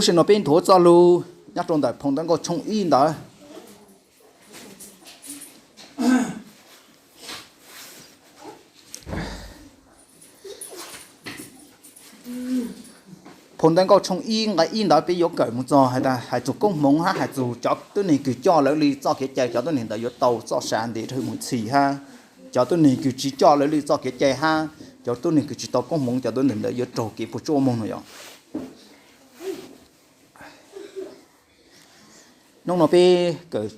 Lub sij hawm no peb nthuav txoj lug nyob rau ntawm phoo ntawv nkauj tshooj ib ntawd. Phoo ntawv nkauj tshooj ib nqe ib ntawd peb yuav kawm mus txog hais tas hais txug koob hmoov hab hais txug cov tuab neeg kws coj lawv li txoj kev cai, cov tuab neeg ntawd yuav tau txoj sa ntev dhawv mus txhis hab cov tuab neeg kws tsi coj lawv li txoj kev cai hab cov tuab neeg kws tsi tau koob hmoov, cov tuab neeg ntawd yuav raug kev puas tsuaj moog no yog. Nub no peb kawm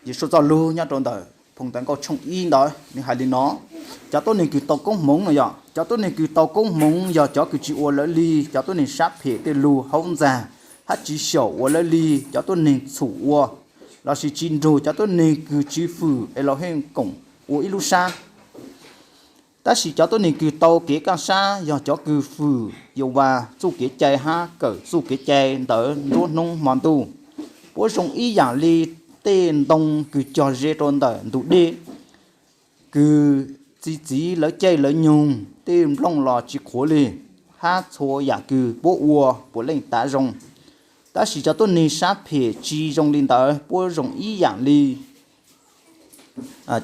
Yexus txoj lug nyob rau ntawm phoo ntawv nkauj tshooj ib ntawd, nwg hais li no: Cov tuab neeg kws tau koob hmoov no yog, cov tuab neeg kws tau koob hmoov yog cov kws tsi ua lawv li cov tuab neeg sab phem tej lug hauv ntxag, hab tsi xyaum ua lawv li cov tuab neeg txhum ua, lossis tsi nrug cov tuab neeg kws tsi fwm Elohim koom ua ib lub sab. Tab sis cov tuab neeg kws tau kev kaj sab yog cov kws fwm Yehauvas txuj kev cai hab kawm txuj kev cai ntawd nruab hnub hmo ntuj. Puab zoo ib yaam li tej ntoo kws cog ze rau ntawm ntug dej, kws txi txiv lawv caij lawv nyoog, tej nplooj los tsi qhuav li, hab txhua yaam kws puab ua puav leej tav zoo. Tab sis cov tuab neeg sab phem tsi zoo li ntawd, puab zoo ib yaam li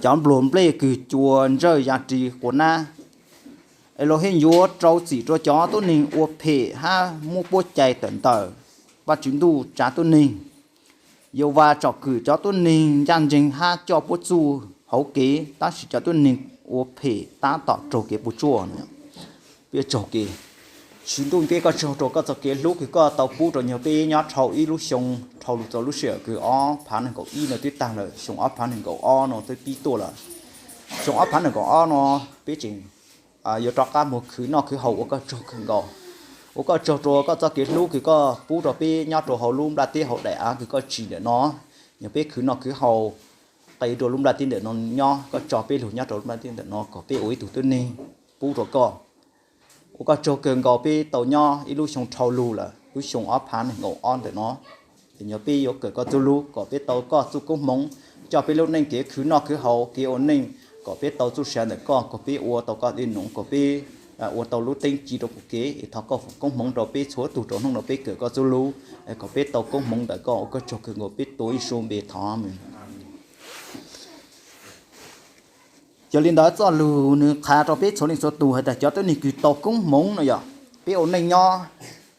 cov npluag nplej kws cua ntsawj ya ri quas nab. Elohim yuav rau txim rua cov tuab neeg ua phem hab muab puab cais tawm ntawm Vaajtswv ntuj tsav tuab neeg. Yehauvas tsom kwm cov tuab neeg ncaaj ntseeg hab coj puab txuj hauv kev, tab sis cov tuab neeg ua phem tab tom raug kev puas tsuaj. Peb tsaug kev, Tswv ntuj, peb koj tsaug rua koj txoj kev hlub kws koj tau pub rua nyuag peb nyob dhau ib lub xyoo dhau lug txug lub sij hawm kws ob phaav neeg nkaum ib no twb taag lawm, xyoo ob phaav neeg nkaum ob no twb pib tuaj lawm. Xyoo ob phaav neeg nkaum ob no peb tseem yuav rov qab moog khwv noj khwv haus, ua koj tsaug kawg nkaus. Ua koj tsaug rua koj txoj kev hlub kws koj pub rua peb nyob rua hauv lub nplaj teb hauv daim av kws koj tsim ntawm no. Nyuag peb khwv noj khwv haus, qee rua lub nplaj teb ntawm no nyob, koj tso peb lug nyob rua lub nplaj teb ntawm no kom peb ua ib tug tuab neeg pub rua koj. Ua koj tsaug kawg nkaus peb tau nyob ib lub xyoo dhau lug lawm, lub xyoo ob phaav neeg nkaum ob ntawm no. Es nyuag peb yuav kawm koj txuj lug kom peb tau koj txuj koob hmoov, coj peb lub neej kev khwv noj khwv haus kev ua neej, kom peb tau txuj sa ntawm koj, kom peb ua tau koj dej num, kom peb ua tau lub teeb ci rua kuv kev. Es thov koj foom koob hmoov rua peb txhua tug rua hnub no peb kawm koj txuj lug, kom peb tau koob hmoov ntawm koj. Ua koj tsaug kawg nkaus, peb tuav Yexus npe thov. Yog li ntawd txoj lug nwg qha rua peb txhua leej txhua tug has tas cov tuab neeg kws tau koob hmoov no yog, peb ua neej nyob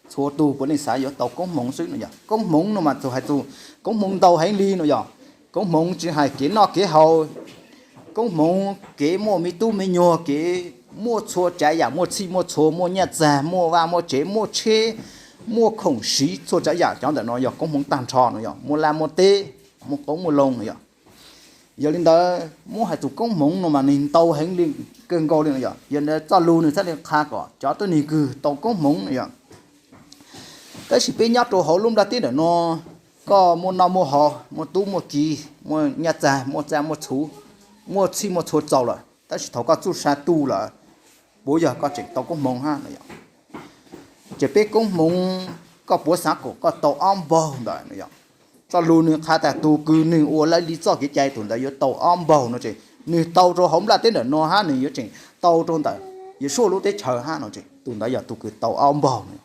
txhua tug puav leej xav yuav tau koob hmoov xwb no yog. Koob hmoov no mas txug hais txug koob hmoov ntau heev li no yog. Koob hmoov tsi hais kev noj kev haus, koob hmoov kev muaj me tub me nyuag, kev muaj txhua tsav yaam, muaj txhij muaj txhua, muaj nyaj txag, muaj vaj muaj tsev, muaj tsheb, muaj khoom siv txhua tsav yaam, cov ntawm no yog koob hmoov taag nrho no yog, muaj laj muaj teb, muaj qoob muaj loo no yog. Yog li ntawd muab hais txug koob hmoov no mas nwg ntau heev li, kawg nkaus li no yog. Yog li ntawd txoj lug nwg txhaj li qha kom cov tuab neeg kws tau koob hmoov no yog. Tab sis peb nyob rua hauv lub nplaj teb ntawm no, koj muaj noj muaj haus, muaj tub muaj ki, muaj nyaj txag, muaj txaj muaj txhu, muaj txhij muaj txhua txaus lawm, tab sis thaum koj txuj sa tu lawm, puas yog koj tseem tau koob hmoov hab no yog. Ces peb koob hmoov koj puav xaav kom koj tau ob npaug ntawm no yog. Txoj lug nwg qha tas tug kws nwg ua lawv li txoj kev cai tug ntawd yuav tau ob npaug no ces nwg tau rua hauv nplaj teb ntawm no hab nwg yuav tseem tau rua ntawm Yexus lub teb chaws hab no ces tug ntawd yog tug kws tau ob npaug no.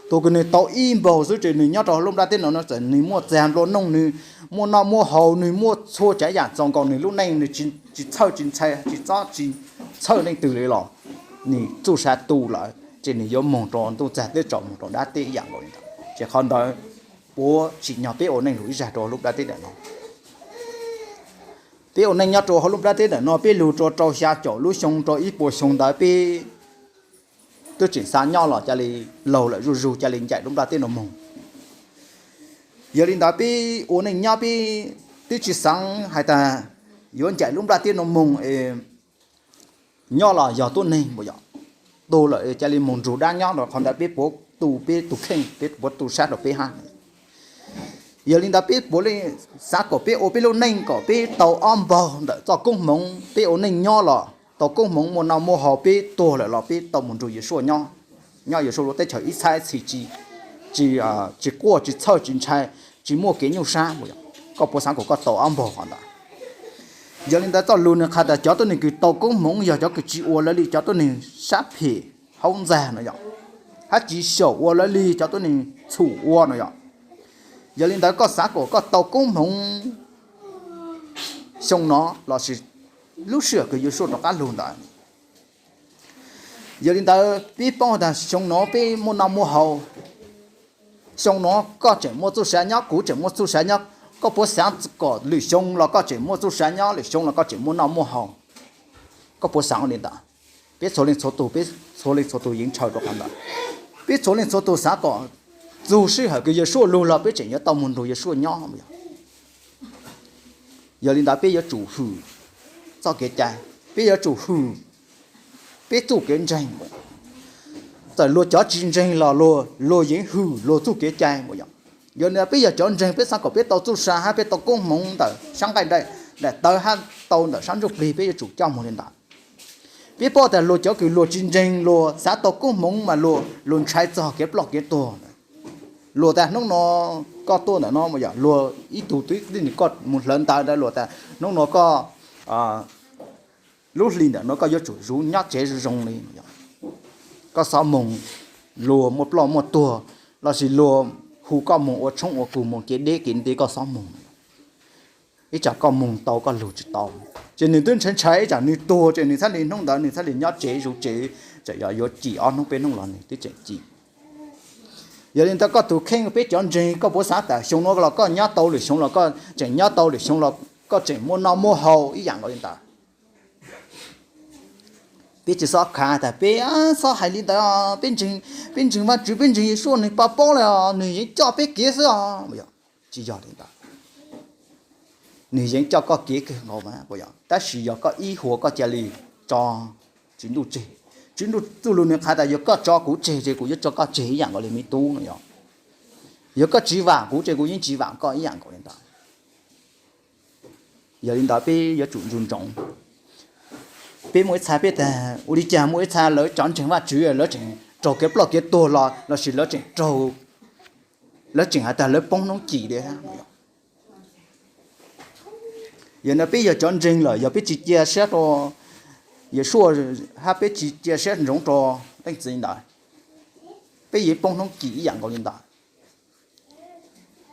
Tug kws nwg tau ib npaug xwb ces nwg nyob rua hauv lub nplaj teb no no txawm nwg muaj txag nplua noog, nwg muaj noj muaj haus, nwg muaj txhua tsav yaam txaus nkaus nwg lub neej, nwg tsi txhawj tsi ntshai, tsi txob tsi txhawj leej twg li los, nwg txuj sa tu lawm ces nwg yuav moog rua ntuj txag teb tsaus, moog rua dab teb ib yaam nkaus li ntawd. Ces qhov ntawd puav tsim nyog peb ua neej lug ib zag rua lub nplaj teb ntawm no. Peb ua neej nyob rua hauv lub nplaj teb ntawm no peb lug rua rau xya caum lub xyoo rua ib puas xyoo ntawd peb twb tseem xav nyob los ca li laug lawm zuj zug ca li ncaim lub nplaj teb no moog. Yog li ntawd peb ua neej nyob peb twb tsi xaav has tas yuav ncaim lub nplaj teb no moog es nyob los yog tuab neeg puas yog, tuag lawm ca li moog nrug dab nyob no. Qhov ntawd peb puav tu peb tug kheej, peb puav tu sab rua peb hab. Yog li ntawd peb puav leej xav kom peb ua peb lub neej kom peb tau ob npaug ntawm txoj koob hmoov, peb ua neej nyob los tau koob hmoov muaj noj muaj haus, peb tuag lawm los peb tau moog nrug Yexus nyob, nyob Yexus lub teb chaws ib txhab ib txhis tsi, tsi quaj tsi txhawj tsi ntshai, tsi muaj kev nyuaj sab puas yog. Koj puav xav kom koj tau ob npaug qhov ntawd. Yog li ntawd txoj lug nwg qha tas cov tuab neeg kws tau koob hmoov yog cov kws tsi ua lawv li cov tuab neeg sab phem hauv ntxag no yog, hab tsi xyaum ua lawv li cov tuab neeg txhum ua no yog. Yog li ntawd koj xav kom koj tau koob hmoov xyoo no lossis lub sij hawm kws Yeshua rov qab lug ntawd. Yog li ntawd peb paub tas xyoo no peb muaj noj muaj haus, xyoo no koj tseem muaj txuj sa nyob, kuv tseem muaj txuj sa nyob, koj puas xav kom lwm xyoo los koj tseem muaj txuj sa nyob, lwm xyoo los koj tseem muaj noj muaj haus? Koj puas xav li ntawd? Peb txhua leej txhua tus, peb txhua leej txhua tus yeej ntshaw rau qhov ntawd. Peb txhua leej txhua tus xav kom txug sij hawm kws Yeshua lug los peb tseem yuav tau moog nrug Yeshua nyob. Yog li ntawd peb yuav tsum hwm txoj kev cai, peb yuav tsum hwm peb txuj kev ntseeg. Txawm luag cov tsis ntseeg los luag, luag yeej hwm luag txuj kev cai. Yog li ntawd peb yog cov ntseeg peb xav kom peb tau txuj sa hab peb tau koob hmoov ntawm sab nqaij daim tawv hab tau ntawm sab ntsuj plig, peb yuav tsum coj moog li ntawd. Peb paub tas luag cov kws luag tsis ntseeg luag xav tau koob hmoov mas luag, luag ntshai txog kev ploj kev tuag. Luag tas hnub no koj tuaj ntawm no, luag ib tug twb koj moog hlawv ntawv ntawd luag tas hnub no koj, lub hli ntawm no koj yuav tsum zuv nyob tsev zoo li, koj xob moog, luag muaj ploj muaj tuag, lossis luag hu koj moog ua tshoob ua kug moog kev deb kev ntev koj xob moog. Ib tsam koj moog tau koj lug tsis tau, ces nwg twb ntshai ntshai ib tsam nwg tuag ces nwg txhaj li hnub ntawd nwg txhaj li nyob tsev zuv tsev, txawm yog yuav cim ob hnub peb hnub los nwg twb tseem cim. Yog li ntawd koj tus kheej peb cov ntseeg koj puas xav tas xyoo no los koj nyob tau, lwm xyoo los koj tseem nyob tau, lwm xyoo los koj tseem muaj noj muaj haus ib yam nkaus li ntawd? Peb tsis xob khav tas peb xob hais li ntawd, peb ntseeg Vajtswv, peb ntseeg Yeshua nwg paub paub le, nwg yeej coj peb kev xwb os. Tsis yog li ntawd. Nwg yeej coj koj kev kawg nkaus mas, tab sis yog koj ib huam koj ca li tso Tswv Ntuj tseg. Tswv Ntuj txuj lug nwg qha tas yog koj tso kuv tseg ces kuv yuav tso koj tseg ib yam nkaus li me tub no yog. Yog koj tsis vam kuv ces kuv yeej tsis vam koj ib yam nkaus li ntawd. Yog li ntawd peb yuav tsum nco ntsoov. Peb muaj ib txha peb tas ua li cas muaj ib txha lawv cov ntseeg Vajtswv lawv tseem raug kev ploj kev tuag los lossis lawv tseem raug, lawv tseem has tas lawv poob hnub cim li. Yog no peb yog cov ntseeg lawm yog peb tsis cia siab rau Yeshua hab peb tsis cia siab ntsoov rau leej txiv ntawd, peb yeej poob hnub cim ib yam nkaus li ntawd.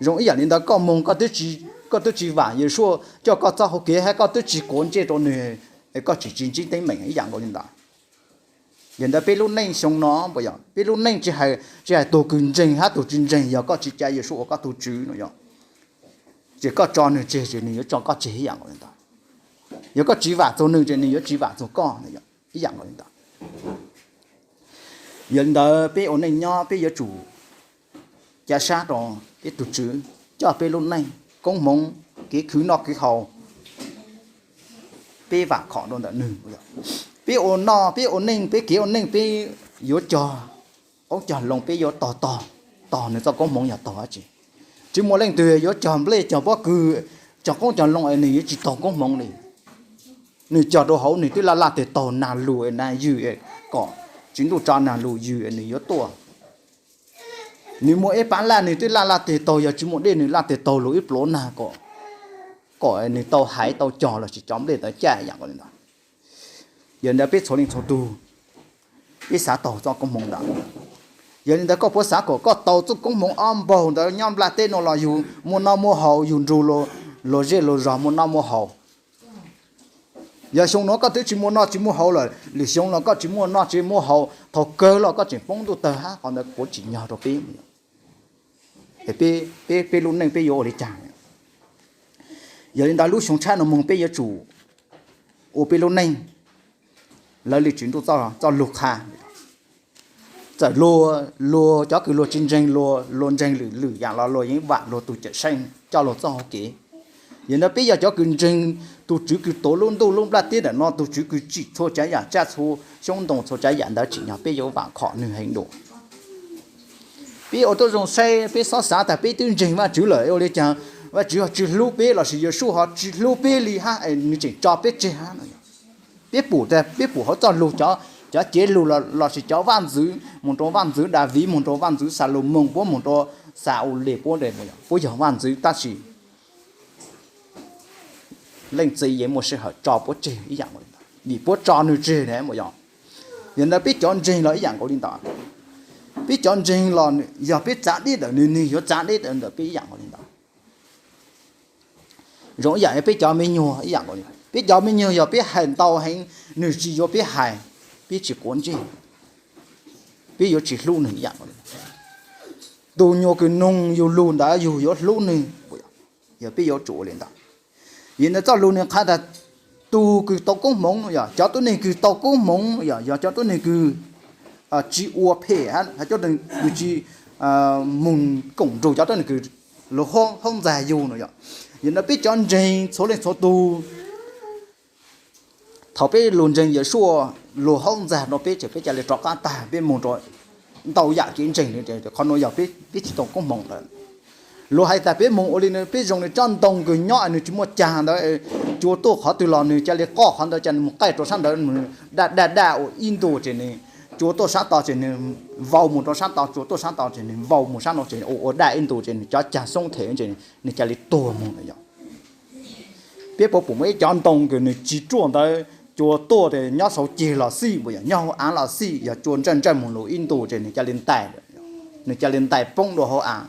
Zoo ib yam li ntawd koj moog koj twb tsis vam Yeshua coj koj txoj hau kev hab koj twb tsis quav ntsej rau nwg, koj tseem tsis ntsib teeb meem ib yam nkaus li ntawd. Yog ntawd peb lub neej xyoo no, peb lub neej tsis hais tug kws ntseeg hab tug tsis ntseeg, yog koj tsis ca Yeshua ua koj tug Tswv no yog, ces koj tso nwg tseg ces nwg yuav tso koj tseg ib yam nkaus li ntawd. Yog koj tsis vam txug nwg ces nwg yuav tsis vam txug koj ib yam nkaus li ntawd. Yog li ntawd peb ua neej nyob peb yuav tsum ca sab rau peb tug Tswv coj peb lub neej, koob hmoov, kev khwv noj khwv haus, peb vam khom rau ntawm nwg. Peb ua noj peb ua neej, peb kev ua neej peb yuav cog qoob cog loo, peb yuav tog tog, tog nwg txoj koob hmoov yog tog dab tsi? Tsis muaj leej twg yuav cog nplej cog pob kws, cog qoob cog loo es nwg yuav tsis tog koob hmoov li. Nwg cog rau hauv nwg twb laj laj tes taug nag lug nag ywg kom Tswv Ntuj tso nag lug ywg nwg yuav tuaj. Nwg muaj ib pab laj nwg twb laj laj tes taug, yog tsis muaj dej nwg laj tes taug lug ib pluav nag kom, kom nwg tau haiv tau cog lossis cov nplej ntawd caj yam nkaus li ntawd. Yog li ntawd peb txhua leej txhua tug, peb xav taug txoj koob hmoov ntawd. Yog li ntawd koj puas xav kom koj tau txoj koob hmoov ob npaug ntawd nyob nplaj teb no los yug muaj noj muaj haus, yug nrug luag zej luag zog muaj noj muaj haus? Yog xyoo no koj twb tsis muaj noj tsis muaj haus lawm, lwm xyoo los koj tsis muaj noj tsis muaj haus, thaum kawg los koj tseem poob ntuj tawg hab, qhov ntawd puas tsim nyog rau peb? Peb, peb lub neej peb yuav ua li cas? Yog li ntawd lub xyoo tshab no moog peb yuav tsum ua peb lub neej raws li Tswv Ntuj txoj lug qha. Txawm luag, luag cov kws luag tsis ntseeg, luag, luag ntseeg lwm lwm yam los luag yeej vam luag tus Cawmseej coj luag txoj hau kev. Yog ntawd peb yog cov kws ntseeg tus Tswv kws tuav lub ntuj lub nplaj teb ntawm no, tus Tswv kws tsim txhua tsav yam, tsa txhua xyoob ntoo txhua tsav yam ntawd, tsim nyog peb yuav vam khom nwg heev dua. Peb ua tuab zoo saib, peb xob xav tas peb twb ntseeg Vajtswv lawm ua li cas Vajtswv ho tsis hlub peb lossis Yeshua ho tsis hlub peb li hab es nws tseem tso peb tseg hab no. Peb pum tas, peb pum hauv txoj lug, cov cev lug lossis cov vaj ntxwv, moog rau vaj ntxwv Daviv, moog rau vaj ntxwv Xalumoos, puab moog rau Xa-ules, puab, puab yog vaj ntxwv tab sis leej txiv yeej muaj sij hawm tso puab tseg ib yam nkaus li ntawd, vim puab tso nwg tseg na. Yog ntawd peb cov ntseeg los ib yam nkaus li ntawd. Peb cov ntseeg los yog peb txav deb ntawm nws, nws yuav txav deb ntawm peb ib yam nkaus li ntawd. Zoo ib yam peb cov me nyuam ib yam nkaus li, peb cov me nyuam yog peb hais ntau heev, nws tsis yuav peb hais, peb tsis quav ntsej, peb yuav tsis hlub nws ib yam nkaus li. Tus nyuag kws noog yus lus ntawd yus yuav hlub nws, yog peb yuav tsum ua li ntawd. Vim ntawd txoj lus nws qha tas tus kws tau koob hmoov no yog cov tuab neeg kws tau koob hmoov, yog cov tuab neeg kws tsis ua phem, cov tuab neeg kws tsis mus koom nrug cov tuab neeg kws luag haub ntxag yug no yog. Vim ntawd peb cov ntseeg txhua leej txhua tug, thaum peb lug ntseeg Yeshua, luag haub ntxag rau peb ces peb ca li rov qab tag, peb mus rau ntau yam kev ntseeg, qhov nuav yog peb tsis tau koob hmoov lawm. Luag hais tas peb mus ua li no, peb zoo li tsob ntoo kws nyob nws tsis muaj cag ntawd, cua tuaj qhov twg los nws ca li qoj qhov ntawd, ca li mus qaij rau sab ntawd, daj daj daj ua ib ntu ces nws, cua tuaj sab tod ces nws vau mus rau sab tod, cua tuaj sab tod ces nws vau mus sab no ces ua ua daj ib ntu ces nws cov cag xoob them ces nws ca li tuag mus no yog. Peb puas pum muaj ib cov ntoo kws nws tsis ruaj ntawd, cua tuaj nyob saud ceg los xij, puas yog nyob hauv av los xij, yog cua ntsawj ntsawj mus lug ib ntu ces nws ca li ntais, nws ca li ntais poob rau hauv av.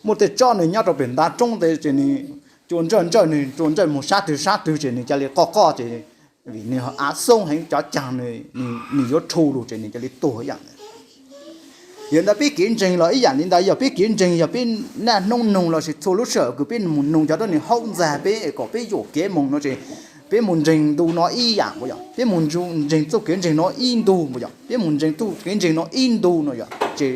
Muaj tej tsob nws nyob rau pem ntav roob ntawd ces nws cua ntsawj ntsawj, nws cua ntsawj mus sab twg sab twg ces nws ca li qoj qoj ces vim nws av xoob heev cov cag nws yuav rhu lug ces nws ca li tuag ib yam. Yog ntawd peb kev ntseeg los ib yam li ntawd, yog peb kev ntseeg yog peb naj hnub nug lossis txhua lub sij hawm kws peb mus nug cov tuab neeg haub ntxag peb es kom peb yuam kev mus no ces peb mus ntseeg ntu no ib yam puas yog, peb mus ntseeg txuj kev ntseeg no ib ntu puas yog, peb mus ntseeg txuj kev ntseeg no ib ntu no yog ces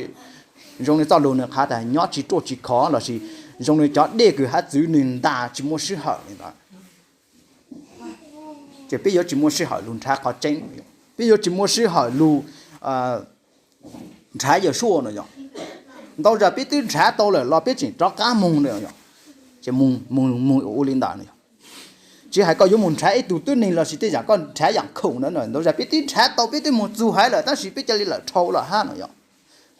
zoo li txoj lus nws qha tas nyob tsis ruaj tsis khov lossis zoo li cov dej kws hav txwv nws ntas tsis muaj sij hawm li ntawd. Ces peb yuav tsis muaj sij hawm lug nrhav qhov tseeb, peb yuav tsis muaj sij hawm lug nrhav Yeshua no yog. Ntau zag peb twb nrhav tau lawm los peb tseem rov qab mus no yog, ces mus ua li ntawd no yog. Tsis hais koj yuav mus nrhav ib tug tuab neeg lossis tej zam koj nrhav yam khoom ntawd no, ntau zag peb twb nrhav tau, peb twb mus txug haiv lawm tab sis peb ca li lawm dhau lawm hab no yog.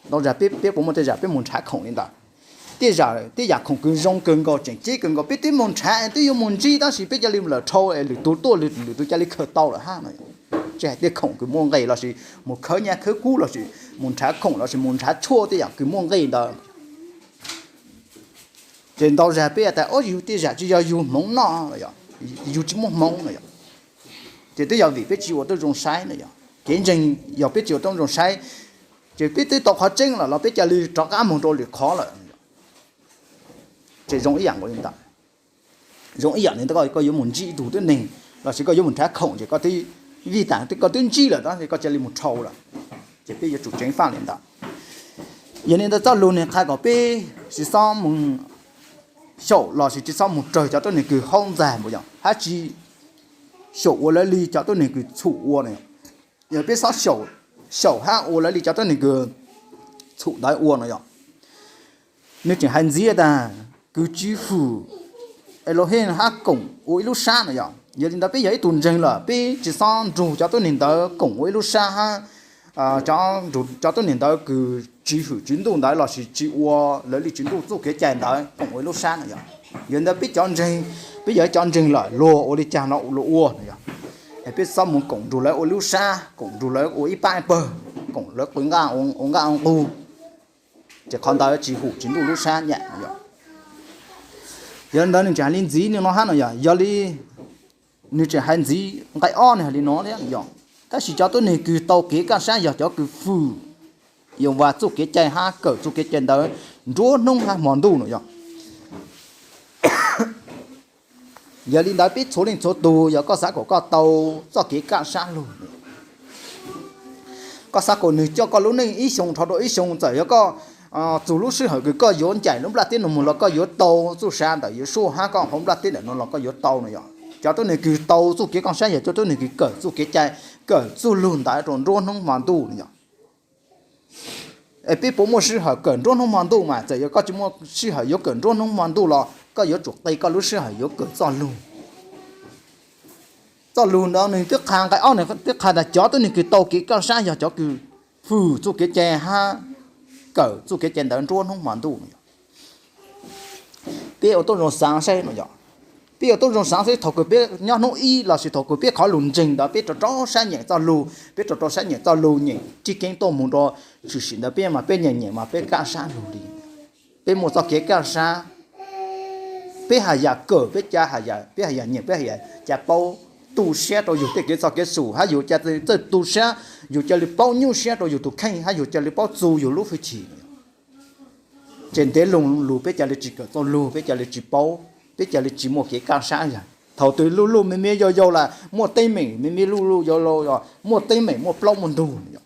Ntau zag peb puas muaj tej zam peb mus nrhav khoom li ntawd? Tej zam, tej yam khoom kws zoo kawg nkaus tseem ceeb kawg nkaus peb twb mus nrhav twb yuav mus ntsib tab sis peb ca li lawm dhau es lwm tug tuaj lwm tus ca li khaws tau lawm hab no. Tsis hais tej khoom kws muaj nqis lossis mus khawb nyab khawb kub lossis mus nrhav khoom lossis mus nrhav tshuaj tej yam kws muaj nqis ntawd. Ces ntau zag peb tas o yus tej zam tsis yog yus hmoov noj, yus tsis muaj hmoov no yog. Ces twb yog vim peb tsis ua tau zoo saib no yog. Kev ntseeg yog peb tsis ua tau zoo saib, ces peb twb tau qhov tseeb lawm los peb ca li rov qab mus rau lwm qhov lawm. Ces zoo ib yam nkaus li ntawd. Zoo ib yam li ntawd koj yuav mus ntsib ib tug tuab neeg lossis koj yuav mus nrhav khoom ces koj twb vij tas koj twb ntsib lawm tab sis koj ca li mus dhau lawm. Ces peb yuav tsum ceev faj li ntawd. Yog li ntawd txoj lus nws qha kom peb tsis txhob mus xyaum lossis tsis txhob mus raws cov tuab neeg kws haub ntxag puas yog, hab tsis xyaum ua lawv li cov tuab neeg kws txhum ua no. Yog peb txhob xyaum hab ua lawv li cov tuab neeg kws txhum ntawd ua no yog. Nws tseem hais ntxiv tas kws tsis hwm Elohim hab koom ua ib lub sab no yog. Yog li ntawd peb yog ib tug ntseeg lawm peb tsis txhob nrug cov tuab neeg ntawd koom ua ib lub sab hab cov tuab neeg ntawd kws tsis hwm Tswv Ntuj ntawd lossis tsis ua lawv li Tswv Ntuj txuj kev cai ntawd koom ua ib lub sab no yog. Yog li ntawd peb cov ntseeg, peb yog cov ntseeg lawm luag ua li cas los luag ua no yog. Peb txhob mus koom nrug lawv ua lub sab, koom nrug lawv ua ib pab ib pawg, koom lawv qw nqaj ua nqaj ua nqug, ces qhov ntawd tsis hum Tswv Ntuj lub sab nyam no yog. Yog li ntawd nws tseem hais li ntxiv no hab no yog, yog li nws tseem hais ntxiv nqai ob nws hais li no thiab yog. Tab sis cov tuab neeg kws tau kev kaj sab yog cov kws fwm Yehauvas txuj kev cai hab kawm txuj kev cai ntawd nruab hnub hab hmo ntuj no yog. Yog li ntawd peb txhua leej txhua tug yog koj xav kom koj tau txoj kev kaj sab lug, koj xav kom nws coj koj lub neej ib xyoo dhau rau ib xyoo, txawm yog koj txug lub sij hawm kws koj yuav ncaim lub nplaj teb no mus los koj yuav tau txuj sa ntawm Yeshua hab koj hauv nplaj teb ntawm no los koj yuav tau no yog. Cov tuab neeg kws tau txuj kev kaj sab yog cov tuab neeg kws kawm txuj kev cai, kawm txuj lug ntawd rau nruab hnub hmo ntuj no yog. Es peb puas muaj sij hawm kawm nruab hnub hmo ntuj mas? Txawm yog koj tsis muaj sij hawm yuav kawm nruab hnub hmo ntuj los koj yuav tsum qi koj lub sij hawm yuav kawm txoj lug. Txoj lug ntawd nws twb qha nqai ob, nws twb qha tas cov tuab neeg kws tau kev kaj sab yog cov kws fwm txuj kev cai hab kawm txuj kev cai ntawd nruab hnub hmo ntuj no yog. Peb ua tuab zoo xaav saib no yog. Peb yuav tau zoo xaav seb thaum kws peb nyob hnub ib lossis thaum kws peb qhov lug ntseeg ntawd peb rau rau sab nyeem txoj lug, peb rau rau sab nyeem txoj lug nyeem tsis keeb tuaj moog rau tshwm sim ntawd peb mas peb nyeem nyeem mas peb kaj sab lug li. Peb muaj txoj kev kaj sab, peb has yam kawm peb ca, peb has yam nyeem peb has yam ca paub, tu siab rau yug tej kev txog kev xum hab yug ca txawj tu siab, yug ca li paub nyuaj siab rau yug tus kheej hab yug ca li paub txug yug lub hwj chim. Ces ntev lug lug peb ca li tsis kawm txoj lug, peb ca li tsis paub, peb ca li tsis muaj kev kaj sab yog thaum twg luj luj me me yau yau las muaj teeb meem me me luj luj yau yau, muaj teeb meem muaj plaub muaj ntug yog.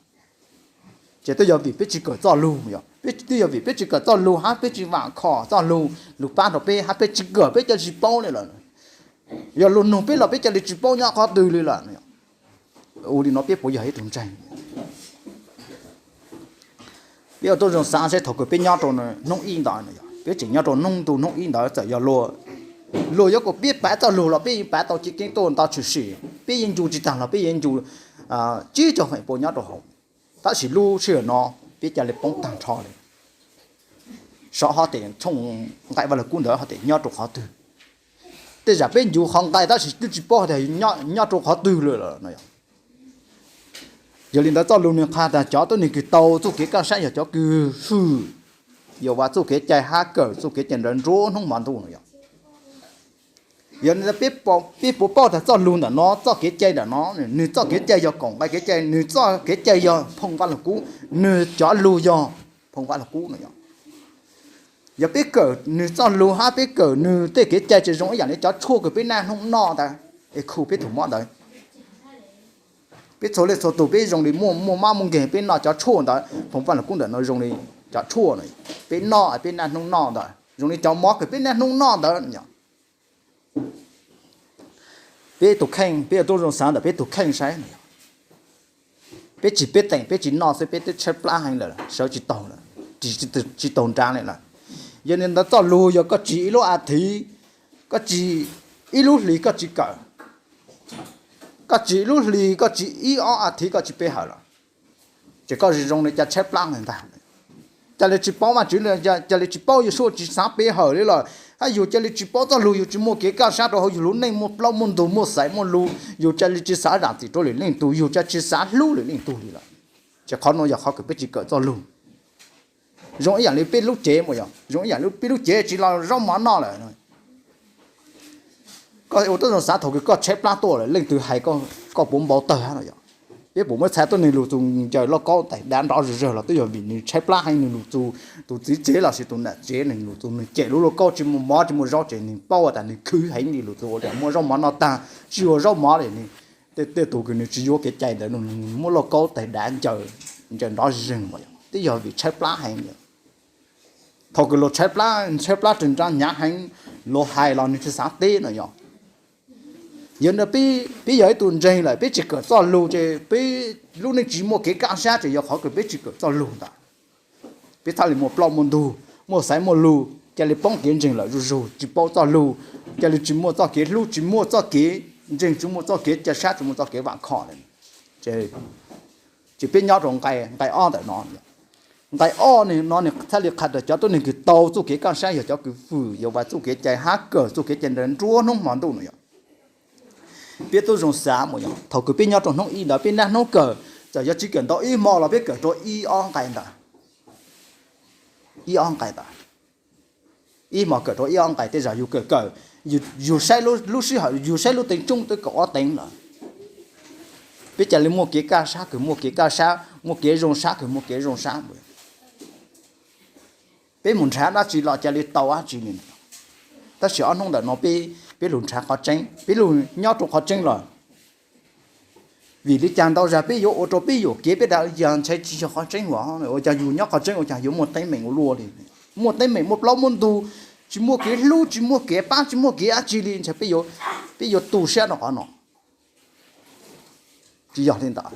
Ces twb yog vim peb tsis kawm txoj lug yog, twb yog vim peb tsis kawm txoj lug hab peb tsis vam khom txoj lug, lug pab rau peb hab peb tsis kawm peb ca li tsis paub li lawm. Yog lug nug peb los peb ca li tsis paub nyob qhov twg li lawm. Ua li no peb puas yog ib tug ntseeg? Peb yuav tau zoo xaav seb thaum kws peb nyob rau hnub ib ntawd, peb tseem nyob rau hnub ntu hnub ib ntawd txawm yog luag, luag yuav kom peb pav txoj lug los peb yeej pav tau kev keeb tuaj nto tshwm sim, peb yeej ncu tsis taag los peb yeej ncu tsib caug feem pua nyob rau hauv. Tab sis lub sij hawm no peb ca li poob taag nrho li. Sov hov tes tshooj nqai Vaj Lug Kub ntawd hov tes nyob rau qhov twg? Tej zam peb ncu qhov nqai tab sis twb tsis paub tias nyob rau qhov twg li lawm no. Yog li ntawd txoj lug nwg qha tas cov tuab neeg kws tau txuj kev kaj sab yog cov kws fwm Yehauvas txuj kev cai hab kawm txuj kev cai ntawd nruab hnub hmo ntuj no yog. Yog li ntawd peb puas paub tas txoj lug ntawm no, txoj kev cai ntawm no, nwg txoj kev cai yog kaum nqai kev cai, nwg txoj kev cai yog phoo Vaj Lug Kub, nwg cov lug yog phoo Vaj Lug Kub no yog. Yog peb kawm nwg txoj lug hab peb kawm nwg tej kev cai ces zoo ib yam li cov tshuaj kws peb naj hnub noj ntawd, es khu peb tug mob ntawd. Peb txhua leej txhua tug peb zoo li muaj muaj mob muaj nkeeg peb noj cov tshuaj ntawd, phoo Vaj Lug Kub ntawm no zoo li cov tshuaj no, peb noj peb naj hnub noj ntawd zoo li cov mob kws peb naj hnub noj ntawd. Peb tug kheej, peb yuav tau zoo xaav ntawm peb tug kheej saib no. Peb tsis, peb teem peb tsis noj xwb peb twb tshaib plab heev lawm, sawv tsis taug lawm, ris tsis taug nrad li lawm. Yog li ntawd txoj lug yog koj ris ib lub a thiv, koj ris ib lub hlis koj tsis kawm, koj ris ib lub hlis koj ris ib ob a thiv koj tsis pe hawm los, ces koj zoo li cas tshaib plab ntag. Ca le tsis paub Vajtswv, ca le tsis paub Yeshua, tsis xaav pe hawm li lawm, hab yug ca le tsis paub txoj lug, yug tsis muaj kev kaj sab rau hauv yug lub neej, muaj plaub muaj ntug, muaj xaiv muaj lug, yug ca le tsis xav zam txim rau lwm leej tug, yug ca tsis xav hlub lwm leej tug li lawm. Ces qhov no yog qhov kws peb tsis kawm txoj lug. Zoo ib yam li peb lub cev mus yog, zoo ib yam li peb lub cev tsis los zaub mov noj lawm. Koj ua tib zoo xav thaum kws koj tshaib plab tuaj lawm leej twg hais koj puas npau tawg no yog. Peb puas muab txhais tuab neeg lug txus ncaws lauj kaub tais dav nrov zig zag los twb yog vim nwg tshaib plab heev, nwg lug txus tus txiv tsev lossis tus nam tsev, nwg lug txus nwg cem lub lauj kaub tsis muaj mov tsis muaj zaub ces nwg paub tas nwg khwv heev li lug txus ua cas muaj zaub mov noj tag tsis ua zaub mov li. Tej tug kws nwg tsis yuav kev cai ntawd nwg muab lauj kaub tais dav ncaws nrov zig zag, twb yog vim tshaib plab heev. Thaum kws luag tshaib plab, tshaib plab rwg nrab hnyav heev, luag hais los nwg tsis xav teb no yog. Yog peb yog ib tug ntseeg lawm peb tsis kawm txoj lug ces peb lub neej tsis muaj kev kaj sab ces yog qhov kws peb tsis kawm txoj lug ntawd. Peb txhaj li muaj plaub muaj ntug, muaj xaiv muaj lug, ca le poob kev ntseeg lawm zuj zug, tsis paub txoj lug, ca le tsis muaj txoj kev hlub, tsis muaj txoj kev ntseeg, tsis muaj txoj kev ca sab, tsis muaj txoj kev vam khom li. Ces peb nyob rau nqai ob ntawm no. Nqai ob no nwg txhaj li qha tas cov tuab neeg kws tau txuj kev kaj sab yog cov kws fwm Yehauvas txuj kev cai hab kawm txuj kev cai ntawd nruab hnub hmo ntuj no yog. Peb tub zoo xav mus yog thaum kws peb nyob rau hnub ib ntawd peb naj hnub kawm, txawm yog tsis kawm ntau ib hmo los peb kawm rau ib ob nqai ntawd. Ib ob nqai ntawd. Ib hmo kawm rau ib ob nqai tej zag yug kawm kawm, yug saib lub sij hawm yug saib lub teev tsoob twb kaum ob teev lawm. Peb ca le muaj kev kaj sab kws muaj kev kaj sab, muaj kev zoo sab kws muaj kev zoo sab. Peb mus nrhav dab tsi los ca le tau dab tsi li. Tab sis ob hnub ntawm no peb lug nrhav qhov tseeb, peb lug nyob rau qhov tseeb lawm. Vim li cas ntau zag peb yuav ua rau peb yuam kev peb dav yog ntshai tsis yog qhov tseeb, ua cas yus nyob qhov tseeb ua cas yuav muaj teeb meem ua luaj li. Muaj teeb meem muaj plaub muaj ntug, tsis muaj kev hlub tsis muaj kev pab tsis muaj kev dab tsi li ntshai peb yuav tu siab rau qhov no. Tsis yog li ntawd,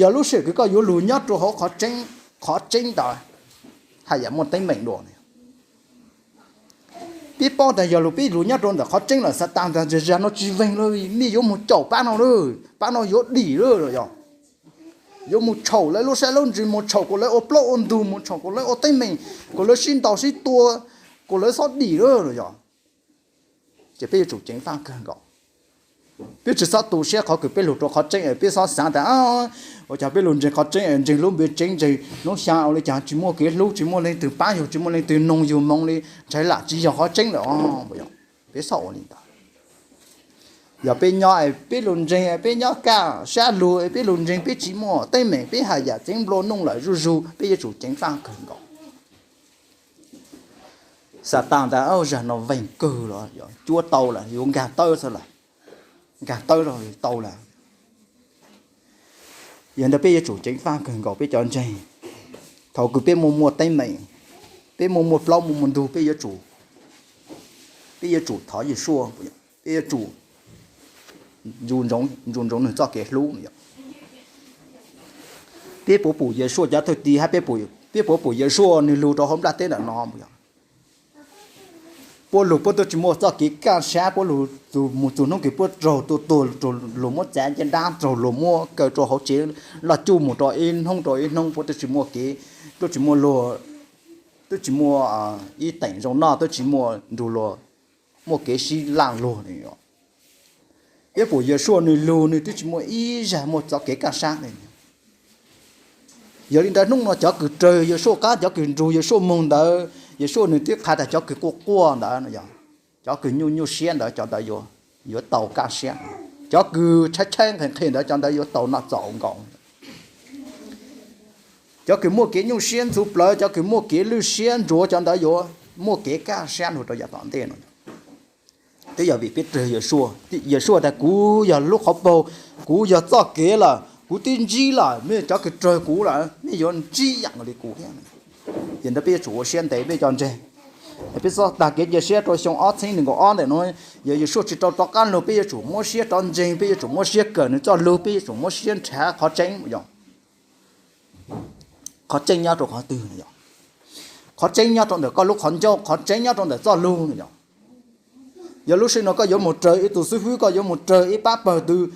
yog lub sij hawm kws koj yuav lug nyob rau hauv qhov tseeb ntawd, haj yam muaj teeb meem dua. Peb paub tas yog lug peb lug nyob rau ntawm qhov tseeb lawm Xatas tas zag no tsis veeg lawm, mej yuav mus caum pab no lawm, pab no yuav dim lawm los yog, yuav mus tshaum lawv lub sab lub ntsws, mus tshaum kom lawv ua plaub ua ntug, mus tshaum kom lawv ua teeb meem, kom lawv sib ntaus sib tua, kom lawv xob dim lawm los yog. Ces peb yuav tsum ceev faj kawg nkaus. Peb tsis txhob tu siab qhov kws peb lug rua qhov tseeb es peb txhob xaav tas, ua cas peb lug ntseeg qhov tseeb, ntseeg lub npe tseeb, ntseeg lub xyaa ua li cas tsis muaj kev hlub, tsis muaj leej twg paab yug, tsis muaj leej twg noog yug moo li, ntshai lam tsis yog qhov tseeb lawm os. Peb txhob ua li ntawd. Yog peb nyob es peb lug ntseeg, peb nyob kaj sab lug, peb lug ntseeg, peb tsis muaj teeb meem, peb haj yam txeev nplua nuj lawm zuj zug, peb yuav tsum ceev faj kawg nkaus. Xatas tas, zag no veeg kawg los cuab tau lawm, yuav nkaag tawb xwb lawm, nkaag tawb tau lawm. Yog ntawd peb yuav tsum ceev faj kawg nkaus peb cov ntseeg. Thaus kws peb muaj muaj teeb meem, peb muaj muaj plaub muaj muaj ntug, peb yuav tsum thov Yeshua, peb yuav tsum ntsug ntsoov nwg txoj kev hlub no yog. Peb puas pum Yeshua cov thwj tim hab peb puas pum Yeshua nwg lug rau hauv nplaj teb ntawm no yog? Puab lug puab tub tsis muaj txoj kev kaj sab, puab lug txug mus txug hnub kws puab raug tuag, tuag raug luag muab txav ncej nrab, raug luag muab kaw rau hauv tsev loj cuj mus rau ib hnub rau ib hnub, puab tub tsis muaj kev, tub tsis muaj luag, tub tsis muaj ib teem zoo noj, tub tsis muaj nrug luag muaj kev sib laj luag no. Peb pum Yeshua nwg lug nwg tub tsis muaj ib zag muaj txoj kev kaj sab le. Yog li ntawd hnub no cov kws raws Yeshua qab, cov kws nrug Yeshua moog ntawd, Yeshua nwg twb qha tas cov kws quaj quaj ntawd no yog, cov kws nyuaj nyuaj siab ntawd, cov ntawd yuav tau kaj siab. Cov kws tshaib tshaib nqhis nqhis ntawd, cov ntawd yuav tau noj txaus nkaus. Cov kws muaj kev nyuaj siab ntxhuv plawv, cov kws muaj kev lwj siab ntsuav, cov ntawd yuav muaj kev kaj siab lug rau yav tom ntej no. Twb yog vim peb raws Yeshua, Yeshua tas kuv yog lub qhov paug, kuv yog txoj kev lawm, kuv twb ntsib lawm, mej cov kws raws kuv lawm mej yuav ntsib yam nkaus li kuv thiab. Yog ntawd peb yuav tsum ua siab ntev peb cov ntseeg. Peb txhob tag kev cia siab rau xyoo ob txheeb nees nkaum ob ntawm no, yog Yeshua tsis tau rov qab lug peb yuav tsum muab siab rov ntseeg, peb yuav tsum muab siab kawm nwg txoj lug, peb yuav tsum muab siab nrhav qhov tseeb yog. Qhov tseeb nyob rau qhov twg no yog? Qhov tseeb nyob rau ntawm koj lub qhov ncauj, qhov tseeb nyob rau ntawm txoj lug no yog. Yog lub sij no koj yuav mus raws ib tug xib fwb, koj yuav mus raws ib pab pawg twg,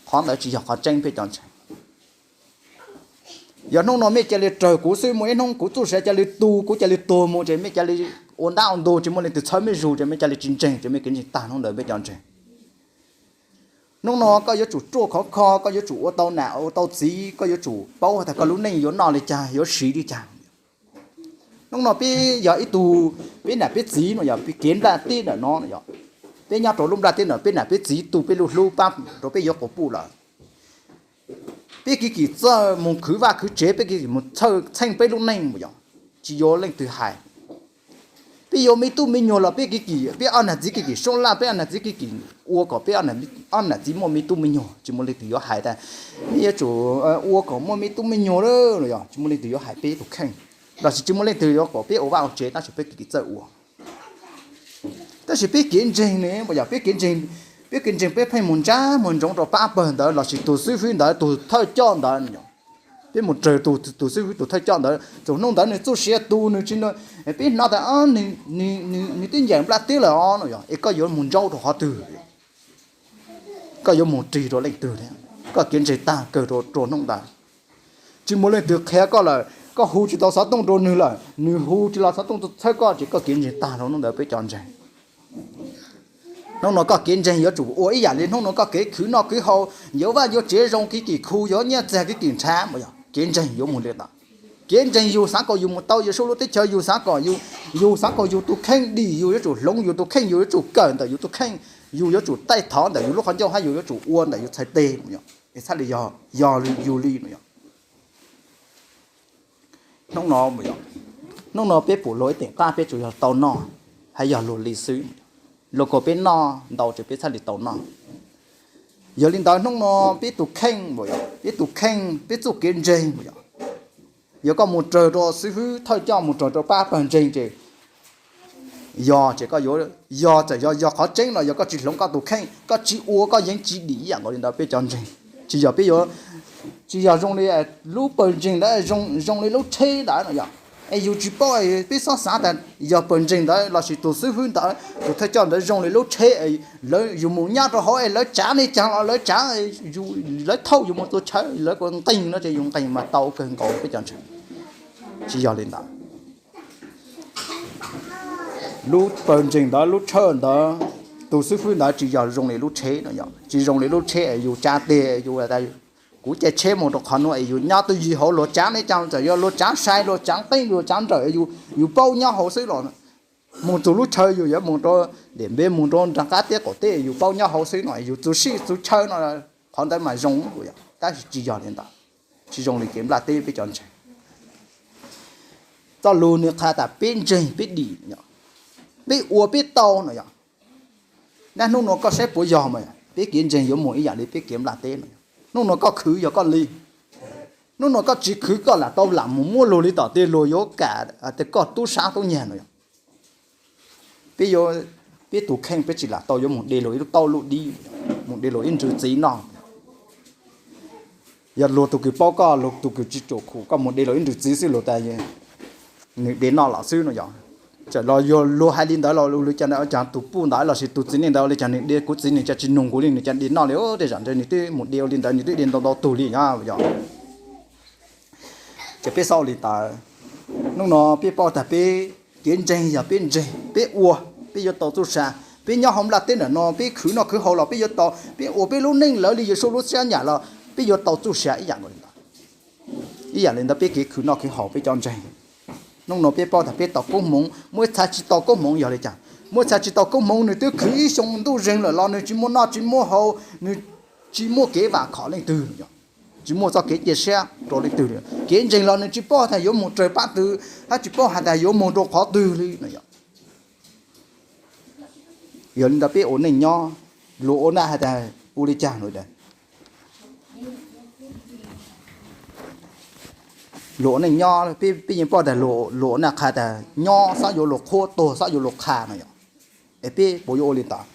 qhov ntawd tsis yog qhov tseeb peb cov ntseeg. Yog hnub no mej ca le raws kuv xwb, muaj ib hnub kuv txuj sa ca le tu, kuv ca le tuag mus ces mej ca le ua ntab ua ntug, tsis muaj leej twg txhawb mej zug ces mej ca le tsis ntseeg, ces mej kev ntseeg tag hnub ntawd peb cov ntseeg. Hnub no koj yuav tsum ruaj khov kho, koj yuav tsum ua tau nam ua tau txiv, koj yuav tsum paub tas koj lub neej yuav noj li cas, yuav siv li cas. Hnub no peb yog ib tug, peb nam peb txiv no yog peb kev nplaj teb ntawm no no yog, peb nyob rau lub nplaj teb ntawm peb nam peb txiv tu peb lub hlub pab rau peb yuav quas puj lawm. Peb kev kis txawj mus khwv vaj khwv tsev, peb kev kis mus txheej peb lub neej mus yog, tsis yuav leej twg hais. Peb yuav me tub me nyuam los peb kev kis, peb ob nam txiv kev kis sab laj, peb ob nam txiv kev kis ua kom peb ob nam txiv muaj me tub me nyuam, tsis muaj leej twg yuav hais tas mej yuav tsum ua kom muaj me tub me nyuam lawm no yog, tsis muaj leej twg yuav hais peb tus kheej, lossis tsis muaj leej twg yuav kom peb ua vaj ua tsev, tab sis peb kev kis txawj ua. Tab sis peb kev ntseeg ne, yog peb kev ntseeg, peb kev ntseeg peb pheej mus ntsab mus ntsoov rau pab pawg ntawd lossis tus xib fwb ntawd, tus thawj coj ntawd no yog. Peb mus raws tus xib fwb tus thawj coj ntawd, txog hnub ntawd nws txuj sia tu nws tsis, peb hnov tas nws twb ncaim nplaj teb lawm os no yog, es koj yuav mus ntsaub rau qhov twg? Koj yuav mus rig rau leej twg thiab? Koj kev ntseeg tag kawg rau hnub ntawd. Tsis muaj leej twg qhia koj lawm, koj hu tsis tau xov tooj rau nws lawm, nws hu tsis los xov tooj txhawb koj, ces koj kev ntseeg tag rau hnub ntawd peb cov ntseeg. Hnub no koj kev ntseeg yuav tsum ua ib yam li hnub no koj kev khwv noj khwv haus, yuav vaj yuav tsev zoo, kev kis khu, yuav nyiaj txiag kev kis nrhav mus yog, kev ntseeg yuav mus li ntawd. Kev ntseeg yug xav kom yug mus tau Yeshua lub teb chaws, yug xav kom yug, yug xav kom yug tus kheej dim, yug yuav tsum hloov yug tus kheej, yug yuav tsum kawm ntawm yug tus kheej, yug yuav tsum taij thov ntawm yug lub qhov ncauj hab yug yuav tsum ua ntawm yug txhais tes mus yog, es txhaj li yog, yog yug li no yog. Hnub no, hnub no peb pum luag ib teem qab peb tsuas yog tau noj, hab yog luag li xwb. Luag kom peb noj ntau ces peb txhaj li tau noj. Yog li ntawd hnub no peb tus kheej, peb tus kheej, peb txuj kev ntseeg, yog koj mus raws rau xib fwb thawj coj, mus raws rau pab pawg ntseeg ces yog ces koj yuav, yog txawm yog, yog qhov tseeb los yog koj tsis hloov koj tus kheej, koj tsis ua koj yeej tsis dim ib yam nkaus li ntawd peb cov ntseeg. Tsis yog peb yuav, tsis yog zoo li lub pawg ntseeg ntawd, zoo li lub tsheb ntawd no yog. Es yus tsis paub, peb txhob xav tas yog pawg ntseeg ntawd lossis tus xib fwb ntawd, tus thawj coj ntawd zoo li lub tsheb, lawv yus mus nyob rau hauv es lawv tsav nej caag los lawv tsav, lawv thauj yus mus txhua chaw, lawv kuj nqeeg no ces yus nqeeg mas tau kawg nkaus peb cov ntseeg. Tsis yog li ntawd. Lub pawg ntseeg ntawd, lub tshawj ntawd, tus xib fwb ntawd tsis yog zoo li lub tsheb no yog, tsis zoo li lub tsheb es yus tsa tes yus, kuv caij tsheb mus rau qhov nuav es yus nyob twj ywm hauv luag tsaav ne, cas txawm yog luag tsaav sai, luag tsaav qeeb, luag tsaav nrawm, yus paub nyob hauv xwb los. Mus txug lub chaw yus yuav mus rau Diam Npeb, mus rau nraag qab teb qaum teb, yus paub nyob hauv xwb no, yus txug sij txug chaw no, qhov ntawd mas zoo, tab sis tsis yog li ntawd, tsis zoo li kev nplaj teb peb cov ntseeg. Txoj lug nwg qha tas peb ntseeg peb dim, peb ua peb tau no yog. Nab hnub nuav koj saib puas yog mas peb kev ntseeg yuav moog ib yam li peb kev nplaj teb no. Hnub nuav koj khwv yog koj li, hnub nuav koj tsis khwv koj lam tau lam mus muab lug li tom tej luag yuav kam, tej koj tub sab tub nyag no yog. Peb yuav, peb tug kheej peb tsis lam tau yuav mus de luag ib lub taub lub dib, mus de luag ib nrw txiv noj. Yog luag tug kws paub koj, luag tug kws tsis tshua khum koj mus de luag ib nrw txiv xwb luag tas nwg de noj los xwb no yog. Txawm los yog luag hais li ntawd los ua li cas, cas tug puj ntawd lossis tug txiv neej ntawd ua li cas nwg de kuv txiv nwg cas tsis nug kuv li, nwg cas de noj li, tej zaum ntawd nwg twb mus de ua li ntawd nwg twb de ntau ntau tug li no yog. Ces peb xav ua li ntawd. Hnub no peb paub tas peb kev ntseeg yog peb ntseeg, peb ua, peb yuav tau txuj sa. Peb nyob hauv nplaj teb ntawm no peb khwv noj khwv haus los peb yuav tau, peb ua peb lub neej lawv li Yexus lub sab nyam los peb yuav tau txuj sa ib yam nkaus li ntawd. Ib yam li ntawd peb kev khwv noj khwv haus peb cov ntseeg. Hnub no peb paub tas peb tau koob hmoov, muaj ib txha tsis tau koob hmoov yog li cas? Muaj ib txha tsis tau koob hmoov, nwg twb khwv ib xyoo ntuj zeeg lawm los nwg tsis muaj noj tsis muaj haus, nwg tsis muaj kev vam khom leej twg, tsis muaj txoj kev cia siab rau leej twg li. Kev ntseeg los nwg tsis paub tas yuav mus raws pab twg, hab tsis paub has tas yuav mus rau qhov twg li no yog. Yog li ntawd peb ua neej nyob, luag ua neej has tas ua li cas no. Luag ua neej nyob, peb yeej paub tas luag ua neej qha tas nyob xob yuav luag qhuab, tuag xob yuav luag qha no yog. Es peb puas yuav ua li ntawd?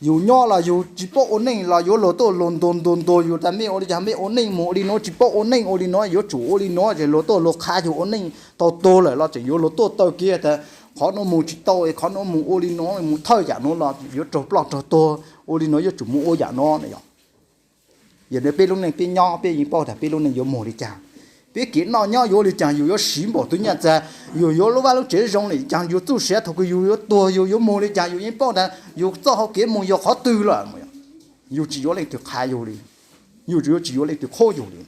Yus nyob los yus tsis paub ua neej los yuav luag tuaj luag ntuag ntuag ntuag yus tas mej ua li cas, mej ua neej mus ua li nuav, tsis paub ua neej ua li nuav, yuav tsum ua li nuav, ces luag tuaj luag qha yus ua neej tau tuag lawm los tseem yuav luag tuaj taw kiag tas qhov nuav mus tsis tau, qhov nuav mus ua li nuav, mus thawj yam nuav los yuav raug ploj raug tuag, ua li nuav yuav tsum mus ua yam nuav no yog. Yog li peb lub neej peb nyob peb yeej paub tas peb lub neej yuav moog li cas, peb kev noj nyob yuav ua li cas, yus yuav siv npaum twg nyaj txag, yus yuav lub vaj lub tsev zoo li cas, yus txuj sa thaum kws yus yuav tuag yus yuav moog li cas, yus yeej paub tas yus txoj hau kev moog yog qhov twg lawm. Yus tsis yuav leej twg qha yus li, yus tsis yuav leej twg qhuab yus li.